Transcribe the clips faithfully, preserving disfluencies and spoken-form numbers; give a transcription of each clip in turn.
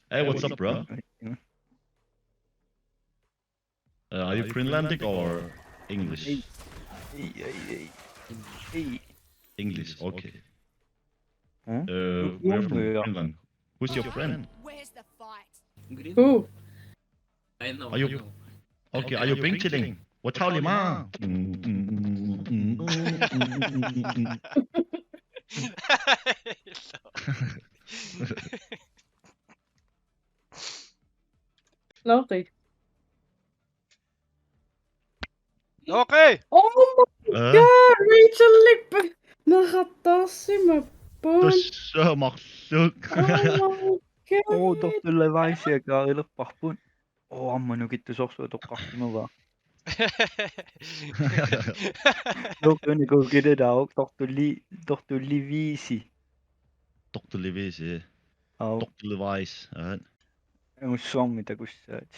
Hey, what's up, bro? Uh, are you Greenlandic or English? Hey, hey, hey, hey. English, okay. Huh? Uh, we're from Greenland. Who's your friend? Where's the fight? Who? Are you okay? Are you Bing Chilling? What tell you, ma? Loki. Okay. Oh my god, Rachel Lick. Naqattaarsimapput. Tussa marluk. Oh my god. Oo, tortullaviisiakaalerparput. Oo, aamma nukittusorsuaq toqqarsimavaa. Loki-uni kuukilitaavoq tortulli-, tortulliviisi. Tortulliviisi. Au. Tortulliviisi. Aat. Angussuarmi takussaat.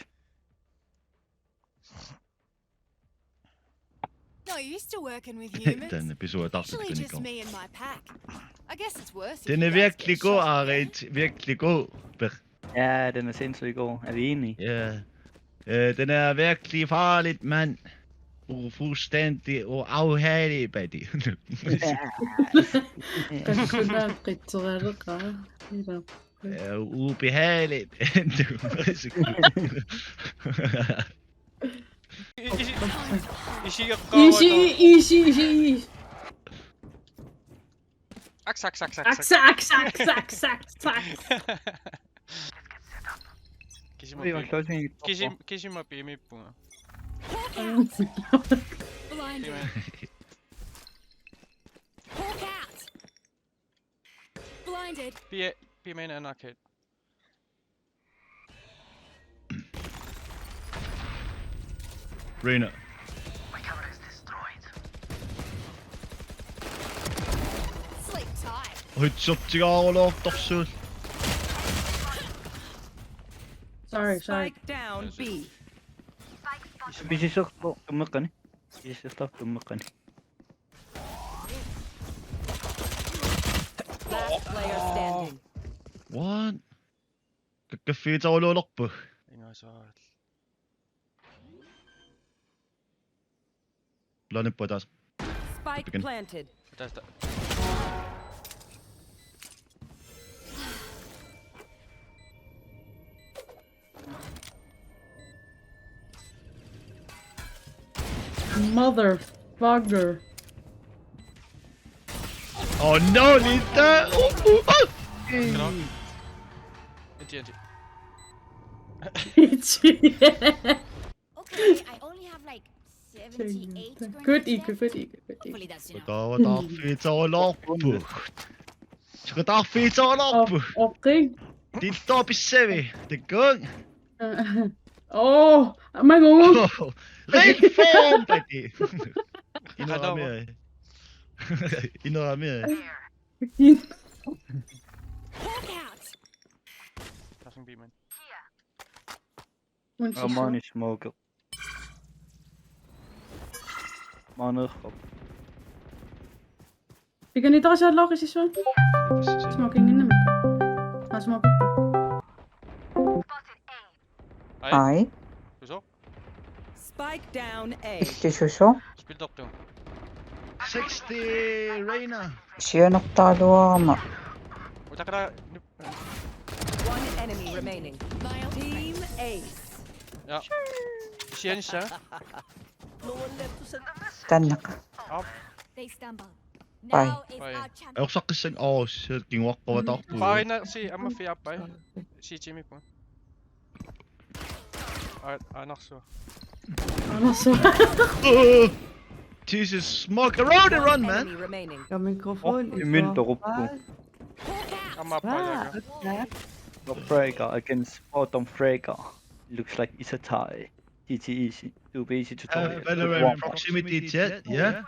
Not used to working with humans. Taanna pisuaq Usually just taarsikkuniku. Me and my pack. I guess it's worse. If Den you er guys virkelig get god, shot, yeah? Arit. Virkelig god. Ber. Ja, den er sindssygt god. Er vi enige? Ja. Øh, den er virkelig farligt, mand. U fuldstændig uafhængig, buddy. Kassunaat qitsoraaleqaa. Ila. Øh, ubehageligt. Isi, isi, Isi, isi, isi, isi. Aks, aks, aks, Aksa, aksa, aksa, aksa, aksa. Kisima Ui, pi-, on closing. kisim-, kisima piimiippunga. Blinded. Hawk out. Blinded. Pia, pia main and arcade. Reyna. Sleep tight. Headshot-tigaarulortorsuut. Sorry, sorry. Spike down B. Pisisortoq tummeqqani. Pisisortoq tummeqqani. Last player standing. What? Kakkaffigitaruluulerpu. Ingasaat. Lanippu taas. Spike Again. Planted. Taas ta-, Motherfucker. Oh no, Lita! Oh, oh, oh. Genau. Enti, enti. Okay, I only have like seventy-eight. Good eco, good eco, good eco. Hopefully that's enough. Taava taarfigitaruluarpu. Taava taarfigitaruluarpu. Oh, okay. Tittoopissavi. Tikkuuk. Oh, my god. Red fan, buddy. Inerami. Inerami. Hawk out. Nothing B, man. One Aamma smoke. Maanera. Pikanitaqasaallooqisissuan. Smokinginnami. Ah, smoke. Ai. Ai. Kuso? Spike down A. Illisusu. Spil tortu. Sixty, Reyna. Sianertaraluarama. Utakara nip-, One enemy remaining. Team Ace. Ja. Siensa. Tannaqa. Op. They stumble. Bye. Now is Bye. Our chance. Ajorsarnissaa, oh shit, kinguaqqavatarpu. Paarina si amma fiappai. Si timi pu. Ai, ai, not so. I'm not sure. Oh, Jesus, smoke around and run, man. Enemy remaining. Your microphone is Immin off. toquppu. What? Amma Ah, appa. okay. Top fragger against bottom fragger. Looks like it's a tie. G G easy. Too easy to Uh, top. Valorant proximity jet, yeah?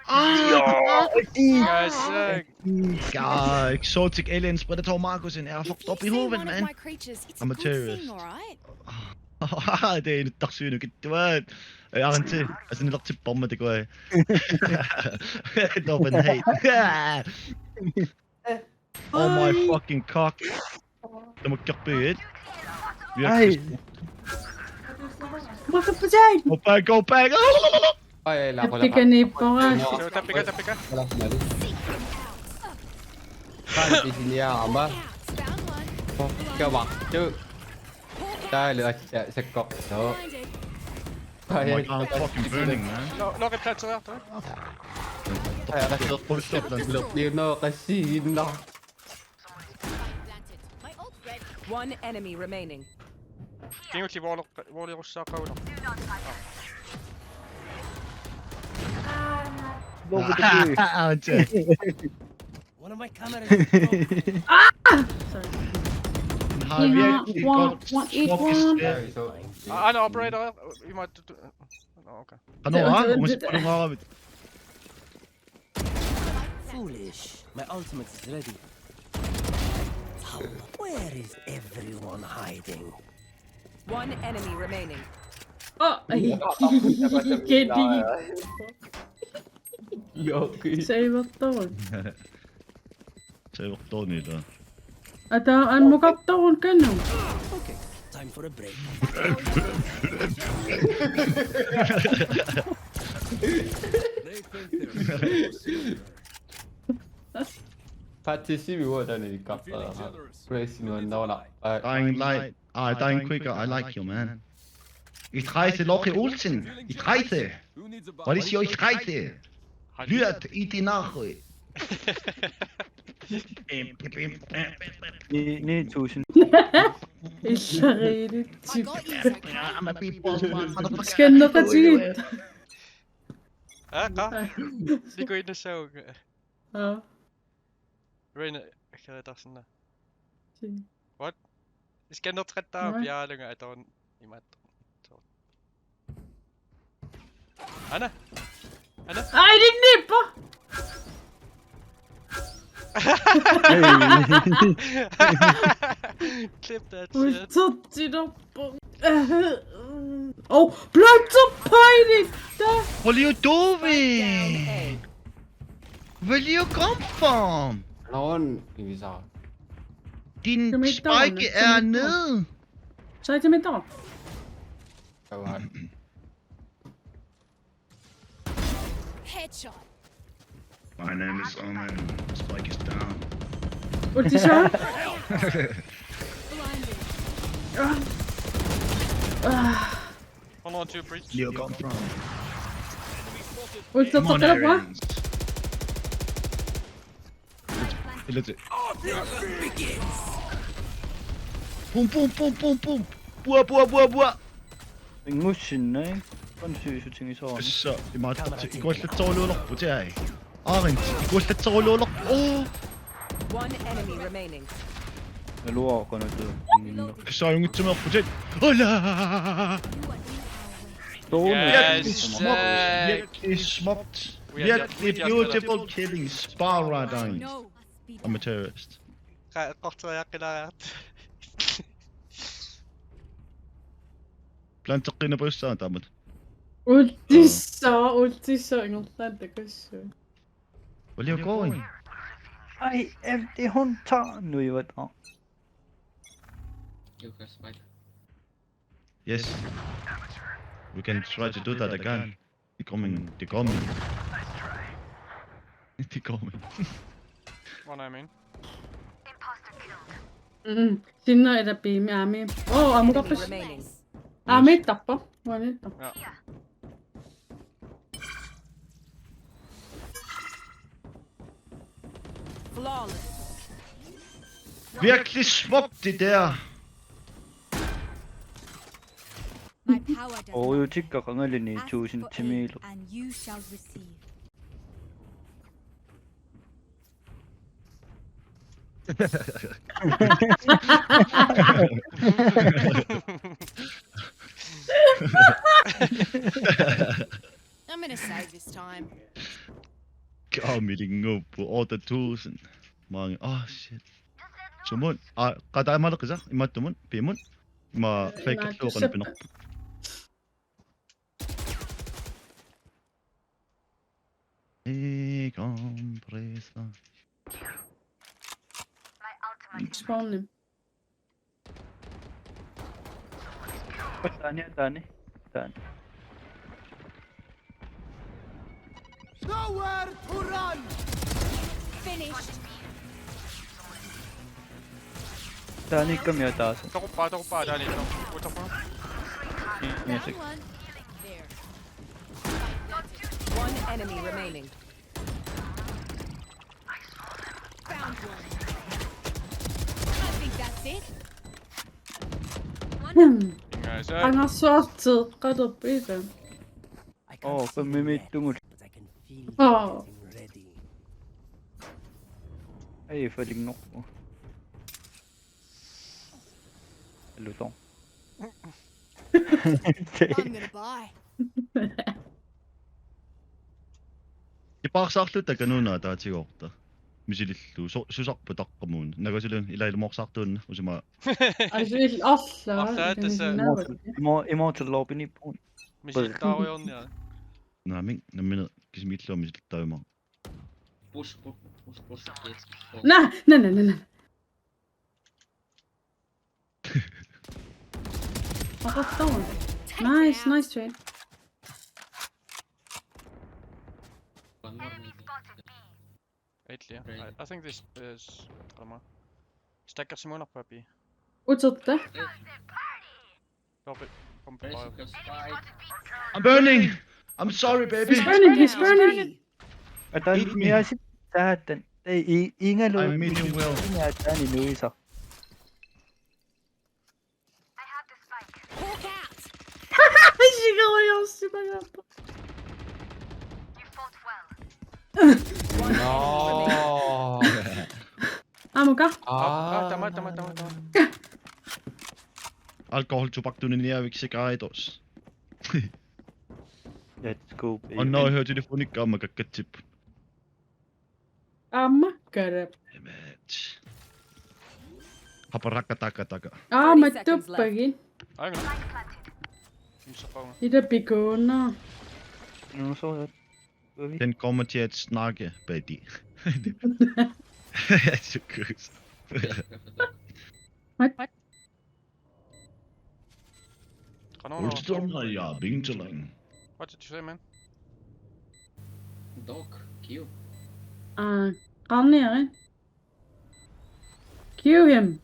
Guys, uh, Ah, exotic aliens, Predator Marcus in Airlock. Don't be moving, man. I'm a terrorist. All right. Det er en dagsyge, nu kan du have. Jeg har en til. Altså, en lille tip bombe, det går jeg. Dopen hate. Oh my fucking cock. Det må ikke gøre det. Virkelig. Ej. Go back, go back. Ej, ej, la, la, la. Tappikaniippoq. Joo, tappika, tappika. La, la, la. Tappikaniippoq. Joo. Taale, aa, sakko. Joo. Oh my God, I'm fucking burning, man. Nå, nå, vi planterer, du. Ej, jeg har stået på støvlen. Lige nu, kan sige, nå. One enemy remaining. Kiinguti wall, wall russaa qavuna. What would you do? Ah, okay. One of my cameras is broken. Sorry. Har vi Kiina, ikke one, godt one, eight, smoke one. Steder? Sorry, so, ah, ah, no, operator. You might do, oh, okay. Qanoq, ah? Umispalugaavit. Foolish. My ultimate is ready. Where is everyone hiding? One enemy remaining. Oh, I can't. Joki. Save up the one. Save up the one, da. Ata, an mo kapta on kanu. Okay, time for a break. Patsy, see me what I need to cut, uh, Grace, you know, no, no. Uh, Dying Light. Ah, Dying Quicker, I like you, man. Ich heiße Loki Olsen. Ich heiße. What is your, ich heiße? Lyt i din nahøj. Bim, bim, bim, bim, bim. Ni, ni tusind. Illarilittip. I'm a people's one, motherfucker. Skænderiet. Ah, ka? Ej. Det går ind og så. Ja. Reyna, kan jeg da sådan der? Sige. What? Vi skal nå træt dig op, hvad? Jeg er længere, I don't. I might. Anna? Anna? Ej, det er nipper! Klip that shit. Ui, så det der. Oh, blood to pine! Der! What are you doing? Where do you come from? Nån, Ibiza. Din spike er nede. Så er det med dog. Headshot. My name is Omen. Spike is down. Ulti så? Blinded. Ah. Ah. Hold on to your breach. Leo come from. Ulti så. Come on, Arians. Ilati. Boom, boom, boom, boom, boom. Bua, bua, bua, bua. Ingusinna, eh? Kan syy shooting iso. Tassa, imaattarti, ikuallatseruluulerputit, ai. Aarinti, ikuallatseruluulerputit. Oh! One enemy remaining. Naluara qanoq tuu. Tassa, ajunngitsumeerputit. Hola! Yes, eh. Virkelig smukt. Virkelig beautiful killing. Spar right on. I'm a terrorist. Qa-, eqqorteriaqqilaariarta. Planteqqinapajussaanga taamatut. Ultissaq, ultissaq ingerlaannaq takassuaq. Where are you going? I am the hunter. Nuivat. You can spike. Yes. We can try to do that again. De coming, de coming. De coming. One, I mean. Mm, sinna ila piimi aami. Oh, amukappis. Remaining. Aami tappa. One tappa. Ja. Flawless. Virkelig smukt, det der. My power does not end. Ask for aid and you shall receive. I'm gonna save this time. Kaamilinnguppu otte tusind. Mange. Oh, shit. Sumut. Ah, qataamaleqisa, imaattumut, piimut. Ima fake-erlugu qanoq pinerpoq. Eh, compresa. Spawni. Taani, taani, taani. Nowhere to run! Finished. Taani kami ataasa. Toquppaa, toquppaa, taani, toquppaa. Music. Down one. There. One enemy remaining. Found one. I think that's it. Hmm. Ngai, sai. Qangarsuarteeqqalerput. Oh, qammimiittugut. Oh. Ai, falinngorpu. Allutoq. I'm gonna buy. Ipaarsaarlu takanuuna ataatigoorta. Misilillu so-, susarpu taqqamuun. Nagasulun ilailumoorsaartuunna usuma. Asil alla. Arlaat tassa. Immortal, immo-, Immortal Lobby-ni puun. Misilittaarujoorniarit. Naamik, nammineq kisimiillunga misilittaajumaarpoq. Push, push, push, push, yes. Na, na, na, na, na. Oqartarun. Nice, nice trade. One more maybe. Eight clear. Right. I, I think this is, qama. Stackersimagunarpaa B. Uterta. Drop it. Come by. I'm burning. I'm sorry, baby. He's burning, he's burning. Atan. Eat me. Miasit saatan. Ei, i-, ingalu. I'm medium well. Inga tani nuisa. Hawk out. Sigarujoorsimagappa. No. Amuka. Ah, tama, tama, tama, tama. Alkohol, tobak, tuniniavik, cigarettos. Let's go, baby. Anna høretelefonikka aamma kakkatsipput. Aamma karap. Damn it. Haparakka taka taka. Aamma thirty seconds left. Tuppagi. Aina. Imsaqaunga. Ida pikuuna. No, so that. Den kommer til at snakke, Betty. Sukkos. What? What? Qanoq. Ultitorna ja Bingtalang. What did you say, man? Dog, Q. Ah, qanniari. Q him.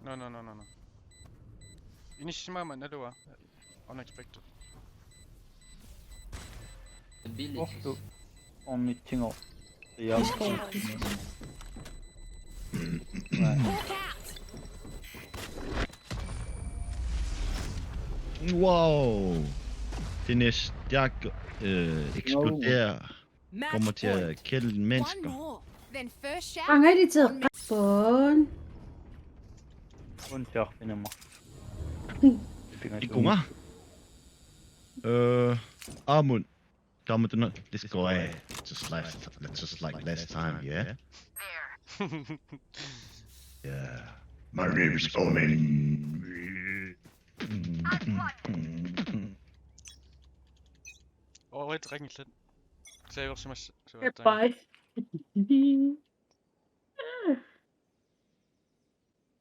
No, no, no, no, no. Inissisimagama nalua. Unexpected. Abilities. Ortu. Ornitsingo. Ja. He's cold. Right. Wow. Finish, Jack, øh, eksploderer. Match point. Kommer til at kælde mennesker. One more. Then first shot. Qangali teeqqarput. Kun teerfinama. Ikunga. Øh, Amun. Come to not this guy. Just like, just like last time, yeah? Yeah. My ribs coming. Oh, wait, ringit lidt. Se, hvor som jeg... Bye.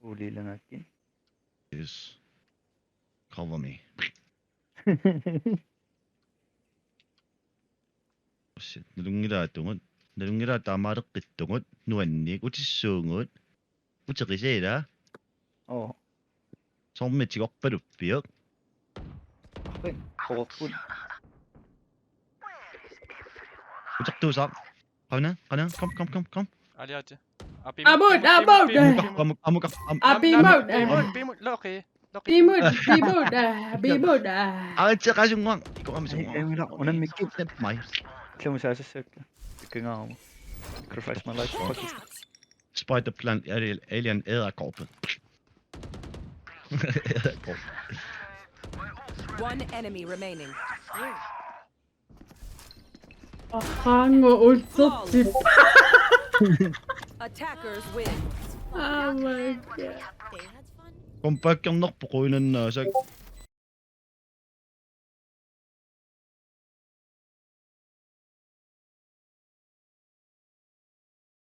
Uliilangakkit. Yes. Cover me. Shit, nalunngilaatigut. Nalunngilaat taamaaleqqittugut. Nuanniik utissuugut. Uteqisiila. Oo. Soormi tigorpaluppiuk. Arpin, qoqorput. Utertuusaaq. Qana, qana, kom, kom, kom, kom. Aliati. Abimut, abimut, abimut. Amuk, amuk, amuk, am-, Abimut, abimut, abimut, loqi, loqi. Abimut, abimut, ah, abimut, ah. Aritseqasunngua. Ikoqamisunngua. Ai, ai, mila, unammikkit. Step mig. Tlemmu saasassaakka. Ikkangaaruma. Sacrifice my life. Fuck it. Spider plant, alien, alien æderkorpen. Æderkorpen. One enemy remaining. Ahango ultsutsip. Attackers win. Oh my god. Kompakkernerpoq quinannaasak.